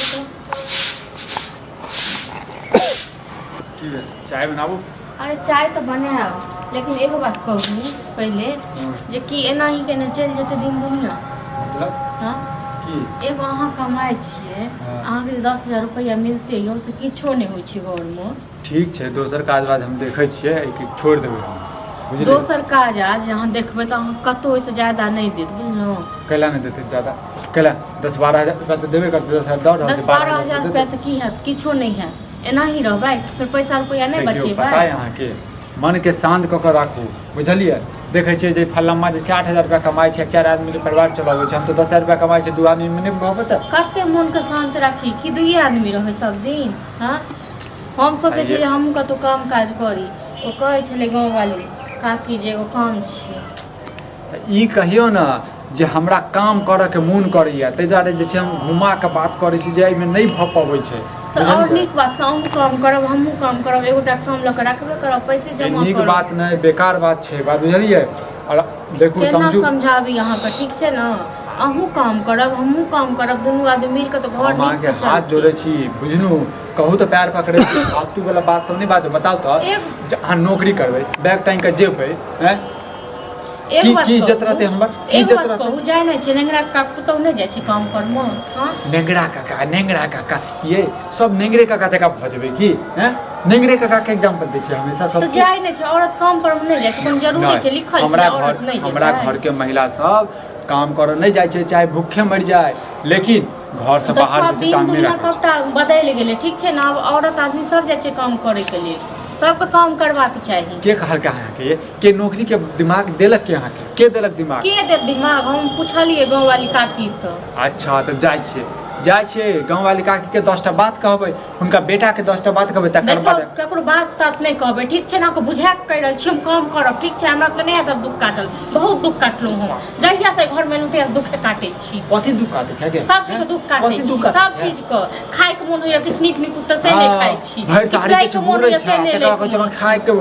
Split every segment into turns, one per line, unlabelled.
तऽ।
की भेल, चाय बनाबू?
अरे चाय तऽ बनायब, लेकिन एगो बात कहू पहिले जे की एना ही केने चलि जेतै दिन दुनिया?
मतलब?
हाँ।
की?
एगो अहाँ कमाइ छियै,
हाँ।
अहाँके जे 10,000 रुपैआ मिलते यऽ, ओहिसँ किछो नहि होइ छै घरमे।
ठीक छै, दोसर काज वाज हम देखै छियै, एहिके छोड़ि देबै हम, बुझलियै?
दोसर काज आ जे अहाँ देखबै तऽ अहाँ कतहु ओहिसँ ज्यादा नहि देत, बुझलहुँ?
कैला नहि देतै ज्यादा? कैला? 10-12 हजार रुपया तऽ देबे करतै। 10,000 दऽ रहल
दस
छै,
बारह
12,000
हजार
देतै।
रुपैआसँ की हैत? किछो नहि हैत। एनाही रहबै फेर पैसा रुपैआ नहि
देखियौ,
बचेबै।
पता है अहाँके, मनके शान्त कऽ कऽ राखू, बुझलियै? देखै छियै जे फल्लम्मा जे छै 8,000 रुपया कमाइ छै, चारि आदमीके परिवार चलबै छै। हम तऽ 10,000 रुपया कमाइ छै, दू आदमीमे नहि भऽ पेतै?
कते मोनके शान्त राखी? कि दुइए आदमी रहबै सब दिन? हँ, हम सोचै छियै जे हमहूँ कतहु काम काज करी। ओ कहै छलै गाँववाली काकी जे एगो काम छियै।
तऽ ई कहियौ ने जे हमरा काम करऽके मोन करैए, ताहि दुआरे जे छै हम घुमा कऽ बात करै छी जे एहिमे नहि भऽ पबै छै।
तऽ आओर
बुझलियै?
नीक बात, तऽ अहूँ काम करब, हमहूँ काम करब, एगोटा काम लऽ कऽ राखबे करब, पैसे
ई
जमा
नीक
करब।
बात नहि, बेकार बात छै बात, बुझलियै? आओर देखू,
केना
समझू।
समझाबी अहाँके? ठीक छै ने, अहूँ काम करब, हमहूँ काम करब, दुनू आदमी मिल कऽ तऽ घर
हम अहाँके
नीकसँ
हाथ
चलतै।
जोड़ै छी, बुझलहुँ? कहू तऽ पैर पकड़ै छी, फालतू वाला बात सब नहि बाजू। बताउ तऽ, जे अहाँ नौकरी करबै, बैग टाँगि कऽ जेबै, आँय?
एक
की
बात
की इज्जत
कहू,
रहतै हमर? की
एक
इज्जत
बात
रहतै?
कहू, जाइ नहि छै नेंगरा काका पुतहु नहि जाइ छै काम परमे? हँ।
नेंगरा काका, नेंगरा काका, ये सब नेंगरे काका जकाँ भऽ जेबै की? हैं, नेंगरे काका के एग्जाम्पल दै छियै हमेशा सब?
तऽ जाइ नहि छै औरत काम पर नहि जाइ छै, कोनो जरूरी
नहि,
छै लिखल छै
हमरा
जे औरत
घर
नहि
हमरा
जेतै?
घर के महिला सब काम करऽ नहि जाइ छै, चाहे भूखे मरि जाय, लेकिन घर से
देखो
बाहर
आब
जे छै
दिन
टांग नहि
दुनिया
राखै छै।
सबटा बदलि गेलै, ठीक छै ने? आब औरत आदमी सब जाइ छै काम करैके लेल, सबके काम करबाक चाही।
के कहलकै अहाँके? के नौकरी के दिमाग देलक? के अहाँके के देलक दिमाग?
के देत दिमाग? हम पुछलियै गाँववाली काकीसँ।
अच्छा, तऽ जाइ छियै, जाइ छियै गाँववाली काकीके 10टा बात कहबै, हुनका बेटाके 10टा बात कहबै, तकर
देखो
बाद।
ककरो बात तात नहि कहबै, ठीक छै ने? अहाँके बुझा कऽ कहि रहल छी, हम काम करब, ठीक छै? हमरा तऽ नहि हैत आब दुःख काटल, बहुत दुःख काटलहुँ हम। जहियासँ एहि घरमे एलहुँ तहियासँ दुःखे काटै छी।
कथी दुःख काटै छै गे?
सब चीजके दुःख काटै
कथी
छी।
दुःख काटै
सब
छै?
चीजके। खायके मोन होइए किछु नीक नीक तऽ से नहि खाइ छी।
भरि
किछु
थारी
लैके
किछु
मोन
हुरै
होइए
छै,
से नहि
तकर बाद
लैके
कहै छै
मोन।
हमरा खायके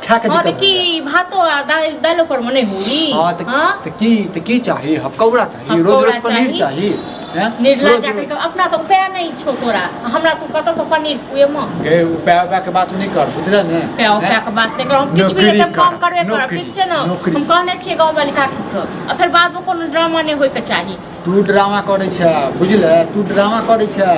खायके
हँ तऽ
दिक्कत
की
होइए।
भातो आ दालि दालिओ परमे नहि हुरी?
हँ तऽ।
हँ।
तऽ की चाही? हपकौड़ा चाही? रोज
हपकौड़ा
रोज पनीर
चाही।
चाही? हैं?
निर्लज
रोज
जाके
रोज
कह, अपना तऽ उपाय नहि छौ तोरा, हमरा तू कतऽसँ पनीर खुएमऽ?
गे, उपाय उपाय के बात नहि कर, बुझल ने?
उपाय उपाय के बात नहि कर। हम किछु भी
नौकरी
हेतै हम काम
कर,
करबे करब।
नौकरी,
ठीक छै ने?
नौकरी।
हम कहने छियै गाँववाली काकीके, आ फेर बादमे कोनो ड्रामा नहि होइके चाही।
तू ड्रामा करै छै, बुझले? तू ड्रामा करै छै।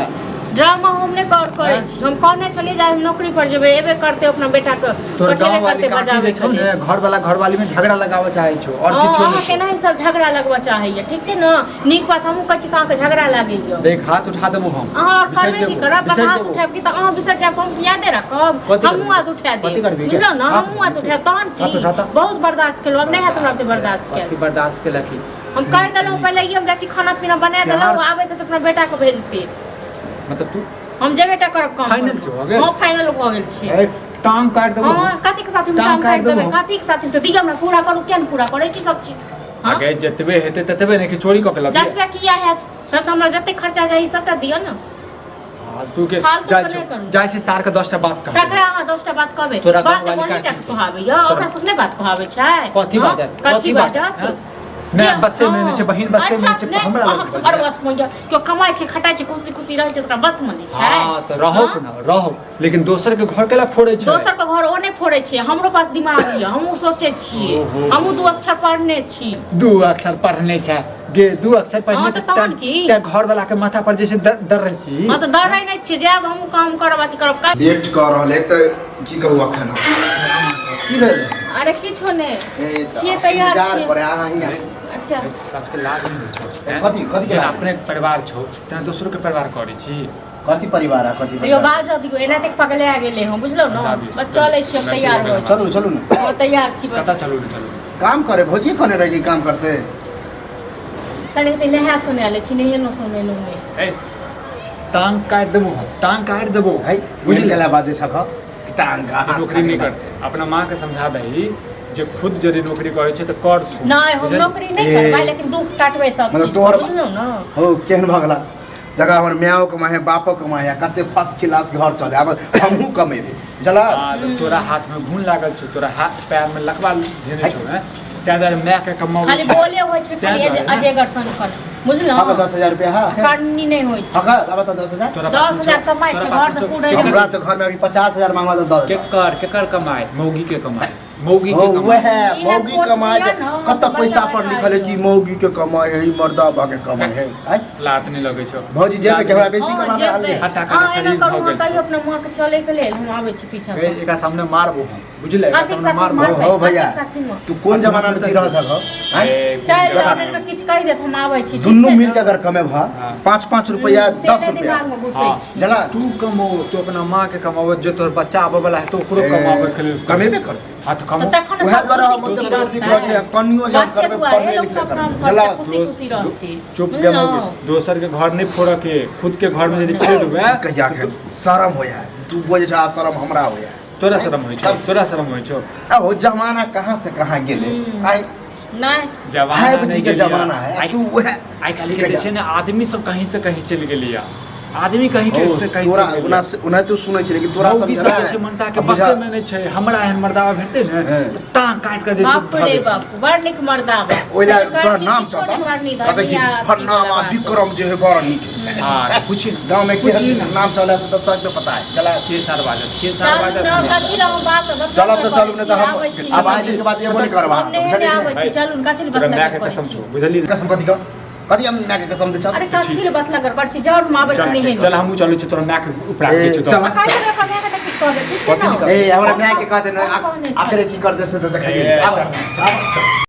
ड्रामा हम नहि कर करै
हैं?
छी। हम कहने छलियै जे आइ हम नौकरी पर जेबै, एबे करतै, अपना बेटाके
तोर
पठेबे
गाँव वाली
करतै
काकी
बजाबै
जे छौ
के लेल।
ने, घर वाला घरवाली में झगड़ा लगाबऽ चाहै छौ और
हँ,
किछो
अहाँ
नहि छौ।
केनाही सब झगड़ा लगबऽ चाहैया, ठीक छै ने? नीक बात हमहूँ कहै छी तऽ अहाँके झगड़ा लागैया।
देख, हाथ उठा देबो हम।
अहाँ आओर
बिसरि
करबे की
जेबो,
करब? बस
बिसरि
हाथ
जेबो।
उठायब की तऽ अहाँ बिसरि जायब तऽ हम यादे राखब?
कथी
हमहूँ
करबी?
हाथ उठा
कथी
देब।
करबी गे?
बुझलहुँ ने?
हाथ
हमहूँ हाथ उठायब तहन
हाथ
की?
उठा तऽ।
बहुत बर्दाश्त केलहुँ, आब नहि हैत हमरा से बर्दाश्त
कथी
कयल।
बर्दाश्त केलक की?
हम कहि देलहुँ पहिले ही, हम जाइ छी, खाना पीना बना
प्यार-
देलहुँ, आबै तऽ अपना बेटाके भेजते।
मतलब तू
हम जेबे टा करब काम।
फाइनल छौ, भऽ गेल?
हँ, फाइनल भऽ गेल छी।
ए, टांग काटि देबो।
हँ, कथी के साथी?
टांग
टांग
काटि
काटि देबै?
देबो।
कथी के साथी? तऽ दिअ हमरा पूरा करू। किया ने पूरा करै छी सब चीज? हँ?
आगे जतबे हेतै ततबे ने, कि चोरी कऽ के लबियै?
जतबे किया हैत? तब तऽ हमरा जते खर्चा चाही सबटा दिअ ने।
फालतू के।
फालतू
जाइ
के
छौ
नहि करू।
जाइ छी, सार के 10टा बात कहबै।
ककरा अहाँ 10टा बात कहबै?
तोरा
बात
गाँववाली
अहीं टा
काकी।
के कहबैया, ओकरा सब नहि बात कहबै छै?
कथी
हँ?
बाजत?
कथी
कथी बाजत?
बाजत?
हँ? नहि,
जे-
बसे मे नहि छै, बहिन बसे मे नहि छै,
अच्छा,
हमरा लग
अहाँके तऽ
बजैए।
बड़ बस मे यऽ। केओ कमाइ छै, खटाइ छै, खुशी खुशी रहै छै, ओकरा बस मे नहि छै?
हँ तऽ रहो
हँ?
ने रहो, लेकिन दोसर के घर केला फोड़ै छै?
दोसर के घर ओ नहि फोड़ै छै। हमरो पास दिमाग यऽ, हमहूँ सोचै छियै।
ओहो।
हमहूँ दू अक्षर पढ़ने छी।
दू अक्षर पढ़ने छै गे? दू अक्षर पढ़ने
हँ,
छै?
तऽ तहन की?
तें घर वाला के माथा पर जे छै दर्रै छी।
हँ तऽ डरै नहि छियै, जायब हमहूँ काम करब, अथी करब
लेट कऽ रहल एक तऽ की कहू अखन हम। की भेल?
अरे किछो नहि।
ए, तऽ
छियै तैयार
इंतजार
छियै।
करे अहाँ हियाँ।
अच्छा।
आजकल लाज नहि होइ छौ? हैं?
कथी- कथी के
जेना
लाज?
अपने परिवार छौ तेना दोसरो के परिवार करै छी।
कथी परिवार आ कथी
यो
परिवार?
बाजऽ दियौ, एना तक पगला गेलै हँ, बुझलहुँ ने?
समझा दियौ।
बस चलै छी हम, तैयार होइ छी।
चलू, चलू ने।
हँ, तैयार छी बस।
कतऽ चलू ने, चलू?
काम करे भौजी कहने रही कि काम करते।
तनि कनि नहा सुना लै छी, नहेलहुँ सुनेलहुँ नहि।
ए, टांग काटि देबो हम, टांग काटि देबो।
है
बुझली?
बुझ गेला बाजे छक टांग का हाथ
नौकरी नहि
काटे।
करतै। अपना माँ के समझा दही जे खुद यदि नौकरी करै छै तऽ कर तू।
नहि, हम
बुझलही?
नौकरी नहि
ए।
करबै, लेकिन दुःख काटबै सब
मतलब
चीज,
तोहर-
बुझलहुँ ने?
हो केहन भऽ गेला जगह, हमर मायो कमाए है, बापो कमाए है, कते फर्स्ट क्लास घर चले, आब हमहूँ कमेबै जला।
हाँ, तऽ तोरा हाथ में घून लागल छौ, तोरा हाथ पैर में लकवा धेने छौ, हैं? ताहि दुआरे माय के कमाबै
खाली
छै।
बोले होइ छै
तें
खाली
दुआरे ने।
अजेगर सन कर। बुझलहुँ
हँ 10,000 रुपया है
करनी नहि होइ छै
हँ आब तऽ 10,000।
तोरा
दस
पास
हजार कमाइ छै,
तोरा पास
घर तऽ
छौ।
पूरे
केकर-
हमरा तऽ घरमे अभी 50,000 मांगबा तऽ दऽ देता।
केकर केकर कमाइ? मौगी के कमाइ, मौगी के
ओ,
कमाइ।
वएह
इएह
मौगी
सोच
कमाइ
लिअ ने,
कतऽ
बढ़िआँ
पैसा पर
बढ़िआँ
लिखल है कि
आइडिया।
मौगी के कमाइ है, ई मर्दा बा के कमाइ है? आँय?
लात नहि लगै छौ।
भौजी जेबै कि हमरा बेइज्जती
हँ,
करबा
जेबै।
रहल?
हट्टा कट्टा
हँ, एना
शरीर
करू,
भऽ
अहाँ
गेल
कहियौ
छौ।
अपना माँके चलैके लेल, हम आबै छी पीछाँ
गै,
से।
एकरा सामने मारबो हम, बुझले? एकरा
कथीके
सामने
साथी
मारबो।
मारबै?
हो भैया,
कथीके साथीमे?
तू कोन जमाना में जी रहल छह? आँय?
ए, कोन
चारि
जमाना
जन
मे?
किछु कहि देत, हम आबै छी। ठीक
दुनू
छै
मिल
ने?
के अगर कमेबह
हाँ।
5-5 रुपया,
से
10
नहि
रुपया
दिमागमे घुसै
हाँ।
छै।
जना
तू कमो, तू अपना माँ के कमाबो, जे तोहर बच्चा आबे वाला है तो ओकरो
ए,
कमाबे के लेल।
कमेबे करतै।
हाँ तऽ
तऽ
कमो।
तखन
उएह
सब
दुआरे हम
खुशी
ओते
खुशी
पढ़ लिख रहल
रहतै।
छी, कनियो जे हम
बच्चे
करबै
दुआरे
पढ़ले
लोक
लिखले
सब काम
करबै। जला
करतै, खुशी खुशी रहतै।
चुप गे
बुझलहुँ?
मौगी, दोसर के घर नहीं फोड़ऽ के, खुद के घर में यदि छेद हुए
कहिया के शरम होया तू बोझ छा, शरम हमरा होया।
तोरा शरम होइ छौ? तोरा शरम होइ छौ?
आ ओ जमाना कहाँ से कहाँ गेलै।
हम्म।
आइ
नहि
जमाना
फाइव
नहि
जी के
गेलियै।
जमाना है
आइ
तू वएह
आइ काल्हि के जे छै ने आदमी सब कहीं से कहीं चलि गेलैया, आदमी कहीं के से कहीं
तोरा
चलि
ओना
गेलैया।
ओना तू सुनै छै लेकिन तोरा
मौगी
सब
सब जे छै मनसा के बसे में नहि छै। हमरा एहन मर्दावा भेटतै ने
हँ।
तऽ टांग काटि कऽ जे छै
बाप
धऽ
रे
देतै।
बाप, बड़ नीक मर्दावा।
ओहि लए
करनी
तोरा नाम
किछो
चलता
नहि, बड़ नीक
कहतै कि
धनिया अथी
फलनामा
वाला बात।
विक्रम जे है बड़ नीक है।
हाँ तऽ पूछी ने।
गाँव में
पूछी
के
ने।
नाम चलै से तऽ सबके पता है। चला
के सार बाजत, के सार
चलू
बाजत?
ने, कथी लए हम बात बतला
चलब तऽ चलू, नहि तऽ हम
आबै छी।
आब आज के बाद एबो नहि करबा।
हम नहि
बुझलियै कि
आबै
नहि?
छी, चलू ने, कथी लए
तोरा
बतला
मायके
करै
कसम
छी?
छौ, बुझलिही ने?
कसम कथी के? कथी हम मायके कसम दै छौ?
अरे कथी लए बतला गड़बड़ छी? जाउ, हम आबै छी नहेने।
चल, हमहूँ चलै छी, तोरा मायके उपरा
ए,
के छौ।
चल।
आ काहे तोरा मायके तऽ किछु कहबै, ठीक छै
कथी
ने?
नहि
ए, हमरा मायके कहते
हम कहने
ने
छलियै।
आखिर की कर दे से तऽ देखिए।
ए,
आब
चल।
आब।